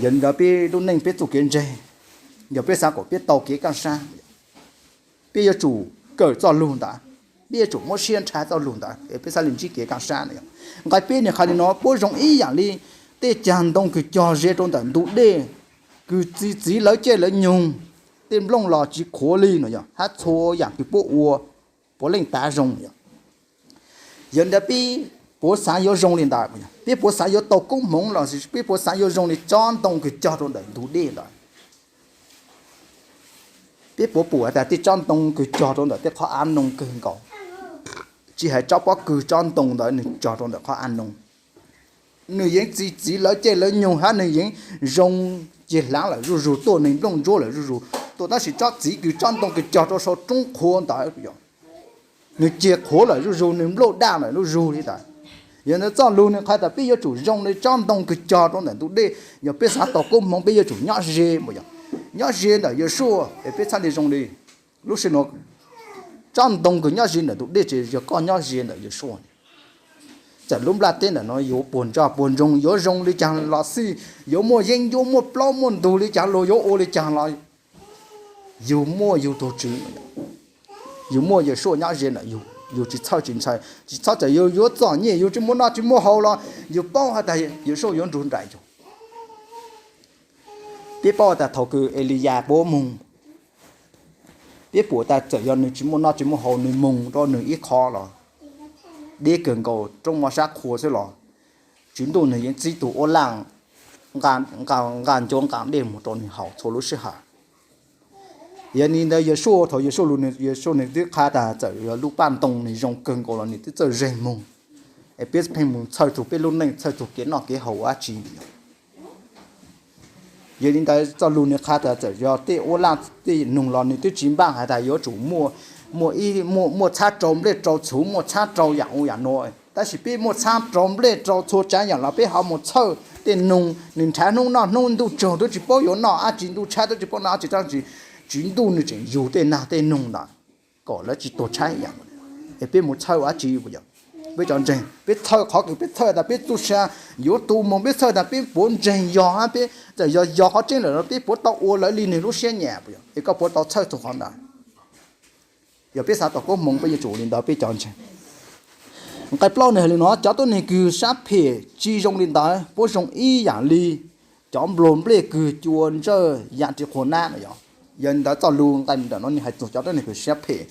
Yog li ntawd peb lub neej peb txuj kev ntseeg, yog peb xav kom peb tau kev kaaj sab, peb yuav tsum kawm txoj lug ntawd, peb yuav tsum muab siab nrhav txoj lug ntawd es peb xav li ntsib kev kaaj sab no. Nqai peb nwg qha li no puab zoo ib yam li tej caag ntoo kws cog ze rau ntawm ntug dej, kws txi txiv lawv caij lawv nyoog, tej nplooj los tsis qhuav li no yog, hab txhua yaam kws puab ua puav leej tav zoo yog. Yog li ntawd peb puas xav yuav zoo li ntawd? Peb puas xav yuav tau koob hmoov los peb puas xav yuav zoo li tsob ntoo kws cog rau ntawm ntug dej ntawd? Peb puas pum has tas tej tsob ntoo kws cog rau ntawm tej qhov av noo kawg nkaus, tsis hais tsob pob kws tsob ntoo ntawd nwg cog rau ntawm qhov av noo, nwg yeej txi txiv lawv caij lawv nyoog hab nwg yeej zoo ceg hlaav lawm zuj zug, tuaj neeg nplooj ntsuab lawm zuj zug tuaj, tab sis tsob txiv kws tsob ntoo kws cog rau saum roob qhuav ntawd, nwg ceg qhuav lawm zuj zug, nwg nplooj daj lawm zuj zug li ntawd. Yog ntawd txoj lug nwg qha tas peb yuav tsum zoo li tsob ntoo kws cog rau ntawm ntug dej, yog peb xav tau koob hmoov peb yuav tsum nyob ze, yog nyob ze ntawm Yeshua es peb txhaj li zoo li. Lub sij hawm no tsob ntoo kws nyob ze ntawm ntug dej ces yog koj nyob ze ntawm Yeshua. Txawm lub nplaj teb ntawm no yuav puag ntsoj puag ntsoog, yuav zoo li caag los xij, yuav muaj yeeb ncuab muaj plaub muaj ntug li caag los, yuav ua li caag los, yug muaj yug tug tswv, yug muaj Yeshua nyob ze ntawm yug, yug tsis txhawj tsis ntshai, tsis txhob txawm yug yuav txom nyem, yug tsis muaj noj tsis muaj haus los yug paub has tas Yeshua yuav nrug nraim yug. Peb paub tas thaum kws Eliyas puab moog, peb pum tas txawm yog nwg tsis muaj noj tsis muaj haus, nwg moog rua nwg ib qho los deb kawg nkaus, roob moj sab qhua xwb los Tswv Ntuj nwg yeej txib tug uab laj nqa ncuav nqa dej moog rua nwg haus txhua lub sij hawm. Yog li ntawd Yeshua, thaum Yeshua lug, Yeshua nwg twb qha tas txawm yog lub paj ntoo nwg zoo kawg nkaus los nwg twb txawj zeeg moog. Es peb pheej moog txhawj txug peb lub neej, txhawj txug kev noj kev haus dab tsi. Yog li ntawd txoj lug nwg qha tas txawm yog tej uab laj tej nug los nwg twb tsis npaaj has tas yuav tsum muaj, muaj ib, muaj, muaj txhab rau nplej rau txhuv, muaj txhab rau yaam u yaam nua. Tab sis peb muaj txhab rau nplej rau txhua tsaav yaam los peb ho moog txhawj tej nug, nwg nrhav hnub noj hnub, ntuj tsaug twb tsis paub yuav noj dab tsi, ntuj tshab twb tsis paub noj dab tsi, tab sis Tswv Ntuj nws tseem yug tej nag tej noog ntawd kom lawv tsis tuag tshaib ib yam. Es peb mus txhawj ua dab tsi puas yog? Peb cov ntseeg peb txhawj qhov kws peb txhawj tas peb txoj sia yuav tu moog, peb txhawj tas peb puas ntseeg yog hab peb txawm yog yog qhov tseeb lawm los peb puas tau ua lawv li nwg lub siab nyiam puas yog? Es koj puas tau txhawj txug qhov ntawd? Yog peb xav tau koob hmoov peb yuav tsum ua li ntawd peb cov ntseeg. Nqai plaub nws hais li no, cov tuab neeg kws sab phem tsis zoo li ntawd puab zoo ib yam li cov npluag nplej kws cua ntsawj yam ris qhuas nab no yog. Yog li ntawd txoj lug nqai ntawm no nws hais txug cov tuab neeg kws sab phem.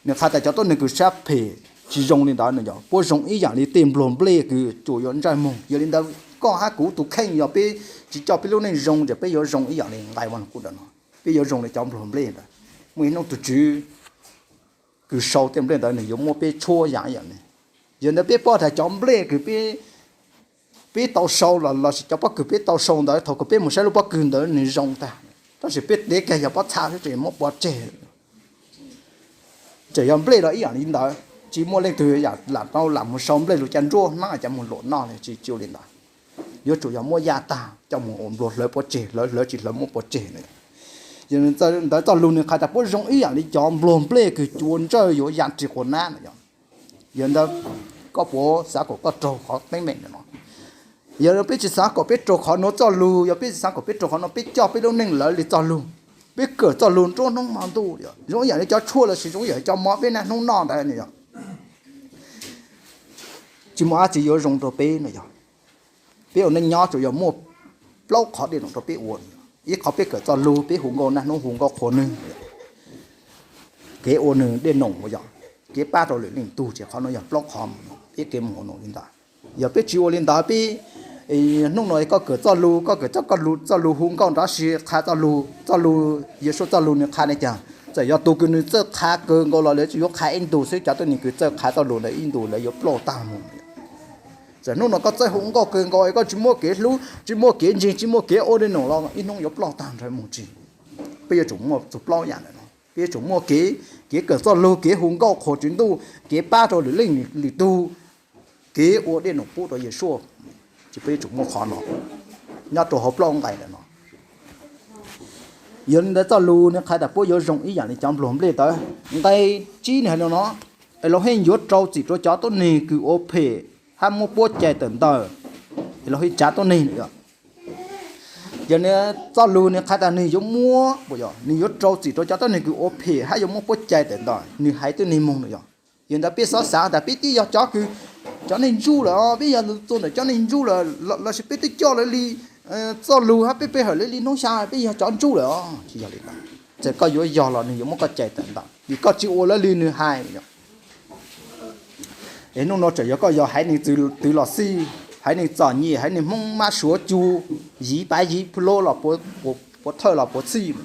Nws qha tas cov tuab neeg kws sab phem tsis zoo li ntawd no yog puab zoo ib yam li tej npluag nplej kws tsuas yuav ntsawj moog. Yog li ntawd koj hab kuv tus kheej yog peb tsis coj peb lub neej zoo ces peb yuav zoo ib yam li nqai ua kuv ntawm no, peb yuav zoo li cov npluag nplej ntawd. Muaj ib hnub tug tswv kws sau tej nplej ntawd nws yuav muab peb tshuab yam ib yam li. Yog ntawd peb paub tas cov nplej kws peb tau sau los lossis cov pob kws peb tau sau ntawd thaum kws peb mus saib lub pob kws ntawd nws zoo tag, tab sis peb tev kag yog pob txha xwb ces muab pov tseg. Tseem yog nplej los ib yam li ntawd, tsis muaj leej twg yam lam tau lam mus sau nplej lug caj nruab hmab coj mus luam noj li, tsis ua li ntawd. Yuav tsum yog muab yaj tag coj mus ua npluag hlawv pov tseg, hlawv hlawv tsis hlawv muab pov tseg no. Yog ntawd txoj lug nws qha tas puab zoo ib yam li cov npluag nplej kws cua ntsawj yuav yam ris qhuas nab no yog. Yog ntawd koj puas xav kom koj raug qhov teeb meem no? Yog peb tsis xav kom peb raug qhov nuav txoj lug, yog peb tsis xav kom peb raug qhov no peb coj peb lub neej lawv li txoj lug, peb kawm txoj lug nruab hnub hmo ntuj, zoo ib yam li cov tshuaj lossis zoo ib yam li cov mov peb niaj hnub noj ntawd no yog. Tsis muaj dab tsi yuav zoo rau peb no yog. Peb ua neej nyob tsuas yog muaj plaub qhov dej noom rau peb ua. Ib qhov peb kawm txoj lug, peb hu nkauj niaj hnub hu nkauj qhuas nwg, kev ua nwg dej noom uas yog kev pab rau lwm leej tug, ces qhov no yog plaub qhov peb kev mus ua noom li ntawd. Yog peb tsis ua li ntawd peb, hnub no koj kawm txoj lug, koj kawm txoj lug hu nkauj nrov si qha txoj lug, txoj lug Yexus txoj lug nws qha li cas, txawm yog tus kws nws txawj qha kawg nkaus los lawv tsuas yuav qha ib ntus xwb, cov tuab neeg kws txawj qha txoj lug ntawd ib ntus lawv yuav plauj tag mus. Txawm hnub no koj txawj hu nkauj kawg nkaus, koj tsis muaj kev hlub, tsis muaj kev ntseeg, tsis muaj kev ua dej noom los ib hnub yuav plauj tag nrho mus tsis. Peb yuav tsum muaj txug plaub yam ntawm no, peb yuav tsum muaj kev, kev kawm txoj lug, kev hu nkauj qhuas Tswv Ntuj, kev pab rau lwm leej lwm tug, kev ua dej noom pub rau Yexus, ces peb yuav tsum muaj qhov no nyob rau hauv plaub nqai ntawm no. Yog li ntawd txoj lug nws qha tas puab yuav zoo ib yam li cov npluag nplej ntawd. Nqai tsib nws hais li no, Elohim yuav rau txim rau cov tuab neeg kws ua phem hab muab puab cais tawm ntawd. Elohim tsav tuab neeg no yog. Yog li txoj lug nws qha tas nws yuav muab, nws yuav rau txim rau cov tuab neeg kws ua phem hab yuav muab puab cais tawm ntawd, nws haiv tuab neeg moog no yog. Yog ntawd peb xob xav tas peb twb yog cov kws, cov neeg ntsuj lawm, peb yog txug ntawm cov neeg ntsuj lawm lossis peb twb coj lawv li txoj lug hab peb pe hawm lawv li hnub xya peb yog cov ntsuj lawm os. Tsis yog li ntawd, txawm koj yuav yog los nws yuav muab koj cais tawm ntawd vim koj tsis ua lawv li nws hais. Es hnub no txawm yog koj yog haiv neeg twg los xij, haiv neeg txom nyem, haiv neeg Hmoob mab suav cu, yiv pav yiv plub los puav thawj los puav txhij.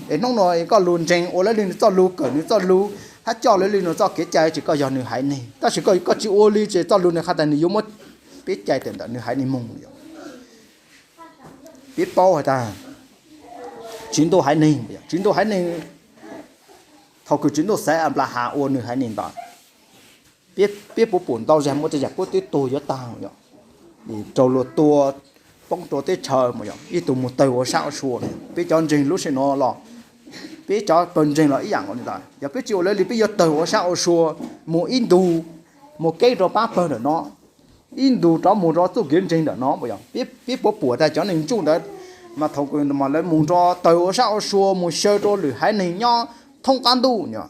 Es hnub no koj lug ntseeg ua lawv li nws txoj lug, kawm nws txoj lug hab coj lawv li nws txoj kev cai ces koj yog nws haiv neeg, tab sis koj tsis ua li ces txoj lug nws qha tas nws yuav muab peb cais tawm ntawm nws haiv neeg moog yog. Peb paub has tas Tswv Ntuj haiv neeg, Tswv Ntuj haiv neeg, thaum kws Tswv Ntuj xaiv Anplahas ua nws haiv neeg ntawd, peb puas pum ntau zag muaj tej zag puab twb tuag yuav tag, raug luag tua, poob rau teb chaws, ib tug mus tawg ua sab ua sua. Peb cov ntseeg lub sij hawm no los, peb cov pawg ntseeg los ib yam nkaus li ntawd, yog peb tsis ua lawv li peb yuav tawg ua sab ua sua, mus ib ntus, mus keb rau pab pawg ntawm no, ib ntus rov mus rau txuj kev ntseeg ntawm no puas yog? Peb puas pum tas cov neeg ntsuj ntawd mas thaum kws lawv mus rau tawg ua sab ua sua mus xyaw rau lwm haiv neeg nyob thoob qab ntuj no.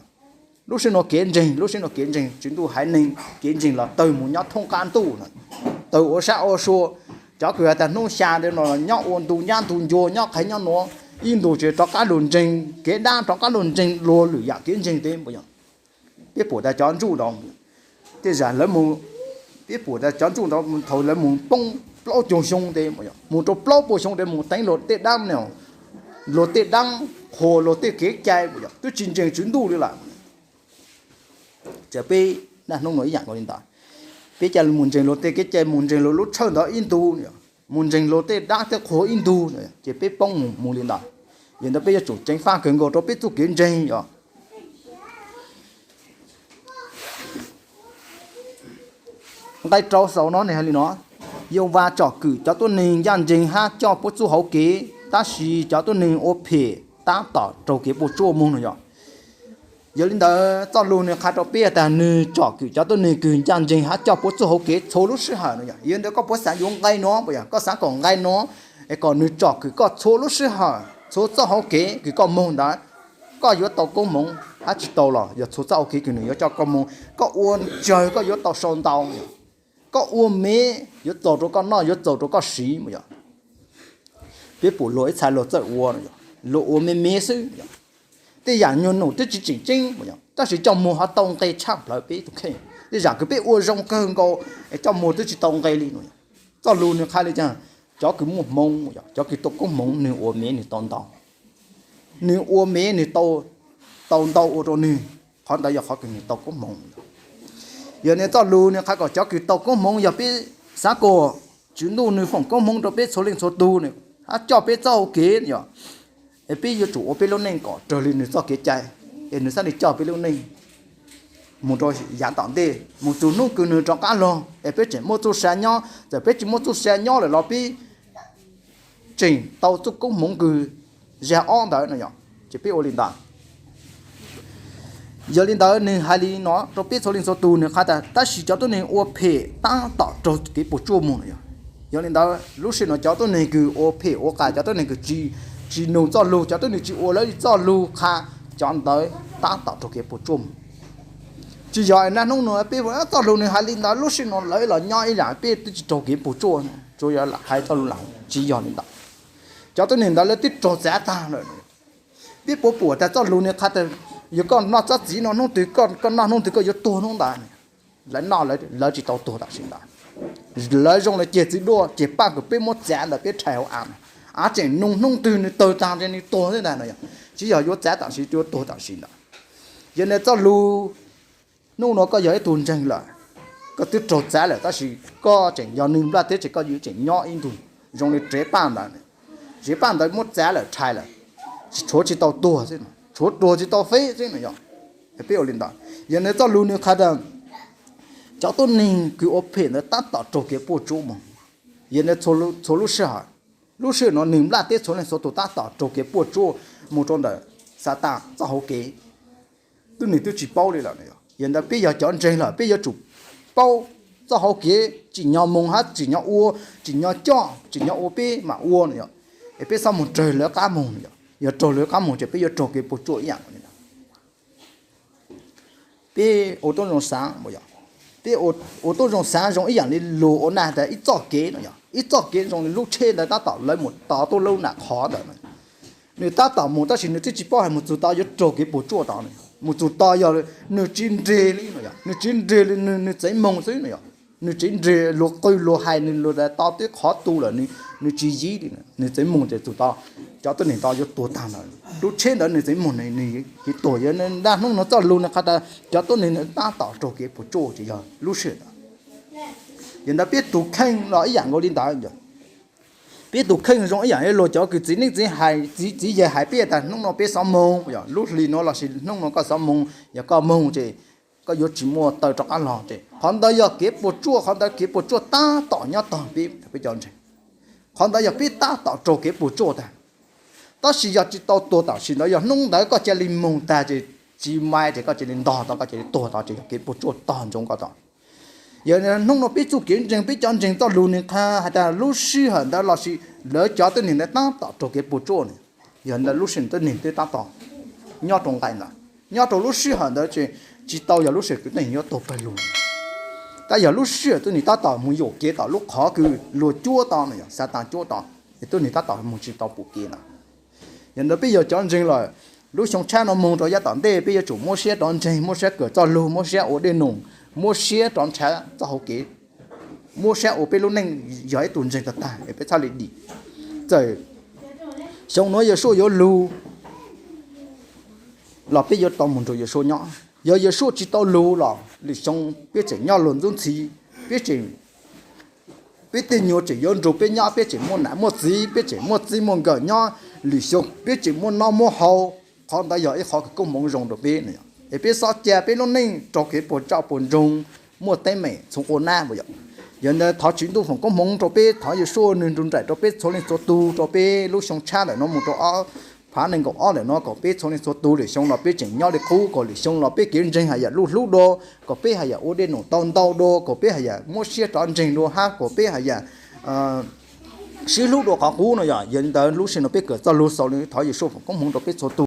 Lub sij hawm no kev ntseeg, lub sij hawm no kev ntseeg Tswv Ntuj haiv neeg kev ntseeg los tawg mus nyob thoob qab ntuj, tawg ua sab ua sua. Cov kws has tas hnub xya ntawd no nyob ua ntu nyab ntu ncua nyob qhov nyob nuav, ib ntus tseem rov qab lug ntseeg kev dab, rov qab lug ntseeg luag lwm yam kev ntseeg teb puas yog? Peb pum tas cov ntsuj ntawd, tej zag lawv mus, peb pum tas cov ntsuj ntawd thaum lawv mus poob plaub caug xyoo teb, mus rau plaub puas xyoo teb mus teev luag tej dab no, luag tej dab qhuas luag tej kev cai puas yog? Twb tsis ntseeg Tswv Ntuj li lawm. Ces peb niaj hnub no ib yam nkaus li ntawd, peb ca mus ntseeg luag tej kev cai, mus ntseeg luag lub tshawj ntawd ib ntus, mus ntseeg luag tej dab tej qhuas ib ntus, ces peb poob mus mus li ntawd. Yog ntawd peb yuav tsum ceev faj kawg nkaus rau peb txuj kev ntseeg yog. Nqai rau saum no nws hais li no, Yehauvas tsom kwm cov tuab neeg ncaj ncees hab coj puab txuj hauv kev, tab sis cov tuab neeg ua phem tab tom raug kev puas tsuaj mus no yog. Yog li ntawd txoj lus nws qha rau peb tas nws tsom kwm cov tuab neeg kws ncaj ncees hab coj puab txuj hauv kev txhua lub sij hawm no yog. Yog li ntawd koj puas xaav yuav nqe nuav puas yog, koj xaav kom nqe nuav, es kom nws tsom kwm koj txhua lub sij hawm txhua txoj hauv kev kws koj moog ntawd, koj yuav tau koob hmoov hab tsi tau los yog txhua txoj hauv kev kws nws yuav coj koj moog, koj ua tsawg koj yuav tau sau ntau yog. Koj ua mev yuav txaus rau koj noj yuav txaus rau koj siv mus yog. Peb pum luag ib txha luag txawj ua no yog, luag ua mev mev xwb yog. Tej yam nyuag num twb tsi tseem ceeb mus yog, tab sis coj muag ho tau nqe tshaj plawg peb tug kheej. Tej yam kws peb ua zoo kawg nkaus es coj muag twb tsi tau nqe li no yog. Txoj lus nws qha li cas, cov kws muaj hmoov yog cov kws tau koob hmoov, nws ua mev nws tau ntau, nws ua mev nws tau ntau ua rau nws, qhov ntawd yog qhov kws nws tau koob hmoov. Yog li txoj lus nws qha kom cov kws tau koob hmoov yog peb xav kom Tswv Ntuj nws foom koob hmoov rau peb txhua leej txhua tug, hab coj peb txoj hauv kev yog, es peb yuav tsum ua peb lub neej kom raws li nws txoj kev cai, es nws xav li coj peb lub neej mus rau yav tom ntej mus txug hnub kws nws rov qab los es peb tseem muaj txuj sa nyob. Txawm peb tsi muaj txuj sa nyob lawm los peb tseem tau txuj koob hmoov kws zag ob ntawd no yog, ces peb ua li ntawd. Yog li ntawd nws hais li no rau peb txhua leej txhua tug, nws qha tas tab sis cov tuab neeg ua phem tab tom raug kev puas tsuaj mus no yog. Yog li ntawd lub sij hawm no cov tuab neeg kws ua phem ua qas, cov tuab neeg kws tsi nug txoj lus, cov tuab neeg tsi ua lawv li txoj lus qha, cov ntawd tab tom raug kev puas tsuaj mus. Tsis yog naj hnub no peb txoj lus nws hais li ntawd lub sij hawm no lawv los nyob ib yam peb twb tsis raug kev puas tsuaj, tsuas yog lam hais txoj lus lam tsis yog li ntawd. Cov tuab neeg ntawd lawv twb raug txav tag lawm. Peb puas pum tas txoj lus nws qha tas yog koj noj tsob txiv no hnub twg, koj noj hnub twg koj yuav tuag hnub ntawd. Lawv noj lawv tsis tau tuag tam sim ntawd. Lawv zoo li ceg txiv duaj ceg paj kws peb muab txav ntawd peb rhais hauv av, av tseem nug hnub twg nws tawg tag ntshe nws tuag xwb ntag no yog. Tsis yog yuav txav tam sim, yuav tuag tam sim ntawd. Yog li txoj lus hnub no koj yog ib tug ntseeg lawm, koj twb raug txav lawm tab sis koj tseem yog neeg nplaj teb ces koj yuav tseem nyob ib ntus zoo li tsev paj ntawd. Tsev paj ntawd muab txav lawm rhais lawm, tshuav tsis tau tuag xwb, tshuav tuag tsis tau feb xwb no yog. Peb ua li ntawd, yog li txoj lus nws qha tas cov tuab neeg kws ua phem ntawd tab tom raug kev puas tsuaj mus. Yog li txhua lub sij hawm, lub sij hawm no neeg nplaj teb txhua leej txhua tug tab tom raug kev puas tsuaj mus rau ntawm Xatas txoj hauv kev. Tub neeg twb tsis paub li lawm no yog. Yog ntawd peb yog cov ntseeg lawm peb yuav tsum paub txoj hauv kev, tsim nyog moog hab tsim nyog ua, tsim nyog coj, tsim nyog ua peb mam ua no yog. Es peb txhob moog raws lawv qab moog no yog, yog raws lawv qab moog ces peb yuav raug kev puas tsuaj ib yam no. Peb ua tub zoo xaav, peb ua tub zoo xaav zoo ib yam li luag ua naj tas ib txoj kev no yog, ib txoj kev zoo li lub tsheb ntawd tab tom lawv mus tod tuaj lub nam qhov ntawd no. Nws tab tom mus tab sis nws twb tsis paub hais mus txug tod yuav raug kev puas tsuaj tod no. Mus txug tod yog nws tsis nres li no yog, nws tsis nres li, nws txeev moog xwb no yog. Nws tsis nres luag qw luag hais, nws luag tod twb qhov tu lawm, nws tsis yib li, nws txeev moog ces txug tod, cov tuab neeg tod yuav tuag tag ntawd. Lub tsheb ntawd nws txeev moog nws yuav tuag. Yog naj hnub no txoj lus nws qha tas cov tuab neeg tab tom raug kev puas tsuaj ces yog lub sij hawm ntawd. Yog ntawd peb tug kheej los ib yam nkaus li ntawd. Peb tug kheej zoo ib yam li luag cov kws txiv neeb txiv hais, txiv txiv yawg hais peb tas hnub no peb xov moog, yog lub hli no lossis hnub no koj xov moog, yog koj moog ces koj yuav tsis muaj taw rov qab los ces qhov ntawd yog kev puas tsuaj, qhov ntawd kev puas tsuaj tab tom nyob tog peb, peb cov ntseeg. Qhov ntawd yog peb tab tom raug kev puas tsuaj tag. Tab sis yog tsis tau tuag tam sim ntawd, yog hnub ntawd koj cia li moog tag ces tsis mai ces koj cia li ntog tod, koj cia li tuag tod ces yog kev puas tsuaj tog ntsoov koj tod. Yog hnub no peb txuj kev ntseeg, peb cov ntseeg txoj lus nws qha hais tas lub sij hawm ntawd lossis lawv cov tuab neeg ntawd tab tom raug kev puas tsuaj no, yog ntawd lub sij hawm tuab neeg twb tab tom nyob rau nqai ntawd, nyob rau lub sij hawm ntawd ces tsis tau yog lub sij hawm kws tuab neeg yuav tuag pawg lug. Tab yog lub sij hawm tuab neeg tab tom mus yuam kev tom lub qhov kws luag cuab tod no yog Xatas cuab tod, es tuab neeg tab tom mus tsis tau pum kev ntawd. Yog ntawd peb yog cov ntseeg lawm, lub xyoo tshab no moog rau yav tom ntej peb yuav tsum muab siab rov ntseeg, muab siab kawm txoj lug, muab siab ua dej num, muab siab rov nrhav txoj hauv kev, muab siab ua peb lub neej yog ib tug ntseeg tag tag es peb txhaj li dim. Txawm xyoo nuav Yawm Suaj yuav lug los peb yuav tau mus nrug Yawm Suaj nyob. Yog Yawm Suaj tsis tau lug los lwm xyoo peb tseem nyob luag ntxub ntxhi, peb tseem, peb tej nyuas tseem yuav nrug peb nyob, peb tseem muaj nam muaj txiv, peb tseem muaj txij muaj nkawm nyob, lwm xyoo peb tseem muaj noj muaj haus. Qhov ntawd yog ib qhov kws koob hmoov zoo rau peb no. Es peb xob ca peb lub neej raug kev puas tsuaj puas ntsoog, muaj teeb meem txhua qhua nab puas yog. Yog ntawd thov Tswv Ntuj foom koob hmoov rau peb, thov Yawm Suaj nws nrug nraim rau peb txhua leej txhua tug rau peb lub xyoo tshab ntawm no mus rau ob phav nees nkaum ob lawm no kom peb txhua leej txhua tus lwm xyoo los peb tseem nyob li qub, kom lwm xyoo los peb kev ntseeg haj yam luj hlub dua, kom peb haj yam ua dej num tau ntau dua, kom peb haj yam muab siab rov ntseeg dua hab, kom peb haj yam sib hlub dua qhov qub no yom. Yog li ntawd lub sij hawm no peb kawm txoj lug xaus li, thov Yexus foom koob hmoov rau peb txhua tus.